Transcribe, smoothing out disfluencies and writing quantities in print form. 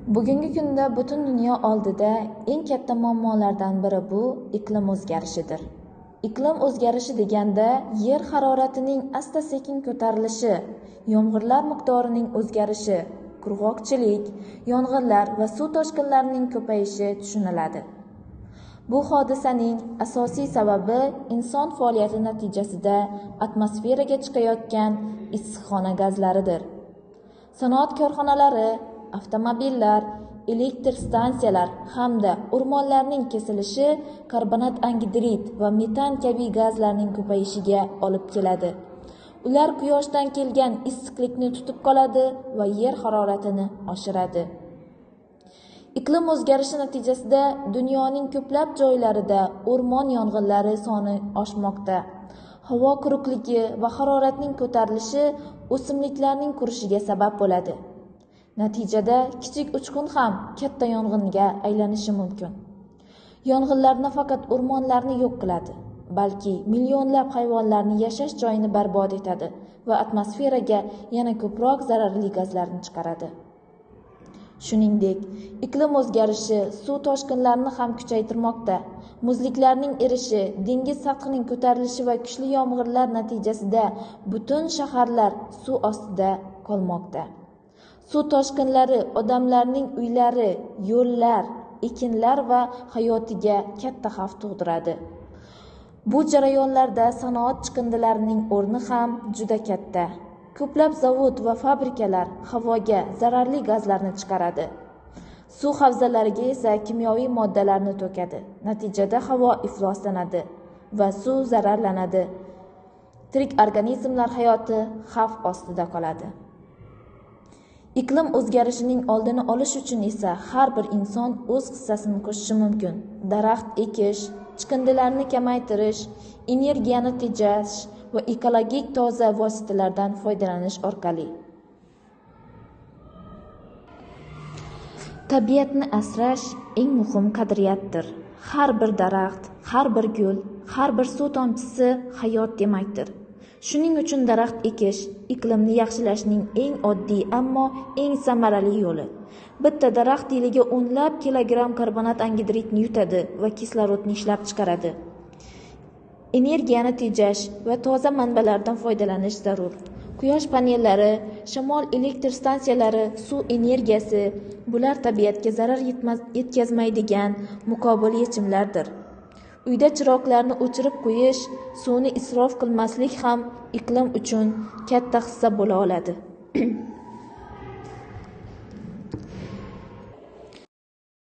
Bugungi kunda butun dunyo oldida eng katta muammolardan biri bu iqlim o'zgarishidir. Iqlim o'zgarishi deganda yer haroratining asta-sekin ko'tarilishi, yomg'irlar miqdorining o'zgarishi, qurg'oqchilik, yong'inlar va suv toshqinlarining ko'payishi tushuniladi. Bu hodisaning asosiy sababi inson faoliyati natijasida atmosferaga chiqayotgan issiqxona gazlaridir. Sanoat korxonalari, avtomobillar, elektr stansiyalar hamda o'rmonlarning kesilishi karbonat angidrid va metan kabi gazlarning ko'payishiga olib keladi. Ular quyoshdan kelgan issiqlikni tutib qoladi va yer haroratini oshiradi. Iqlim o'zgarishi natijasida dunyoning ko'plab joylarida o'rmon yong'inlari soni oshmoqda. Havo quruqligi va haroratning ko'tarilishi o'simliklarning qurishiga sabab bo'ladi. Natijada kichik uchqun ham katta yong'inga aylanishi mumkin. Yong'inlar nafaqat o'rmonlarni yo'q qiladi, balki millionlab hayvonlarning yashash joyini barbod etadi va atmosferaga yana ko'proq zararli gazlarni chiqaradi. Shuningdek, iqlim o'zgarishi suv toshqinlarini ham kuchaytirmoqda. Muzliklarning erishi, dengiz sathining ko'tarilishi va kuchli yomg'irlar natijasida butun shaharlar suv ostida qolmoqda. Suv toshqinlari odamlarning uylari, yo'llar, ekinlar va hayotiga katta xavf tug'diradi. Bu jarayonlarda sanoat chiqindilarining o'rni ham juda katta. Ko'plab zavod va fabrikalar havoga zararli gazlarni chiqaradi. Suv havzalariga esa kimyoviy moddalarni to'kadi. Natijada havo ifloslanadi va suv zararlanadi. Tirik organizmlar hayoti xavf ostida qoladi. Iqlim o'zgarishining oldini olish uchun esa har bir inson o'z hissasini qo'shishi mumkin. Daraxt ekish, chiqindilarni kamaytirish, energiyani tejash va ekologik toza vositalardan foydalanish orqali. Tabiatni asrash eng muhim qadriyatdir. Har bir daraxt, har bir gul, har bir suv tomchisi hayot demakdir. Shuning uchun daraxt ekish iqlimni yaxshilashning eng oddiy, ammo eng samarali yo'li. Bitta daraxt yiliga o'nlab kilogramm karbonat angidridni yutadi va kislorodni ishlab chiqaradi. Energiyani tejash va toza manbalardan foydalanish zarur. Quyosh panellari, shamol elektr stansiyalari, suv energiyasi bular tabiatga zarar yetkazmaydigan muqobil yechimlardir. Uyda chiroqlarni o'chirib qo'yish, suvni isrof qilmaslik ham iqlim uchun katta hissa bo'la oladi.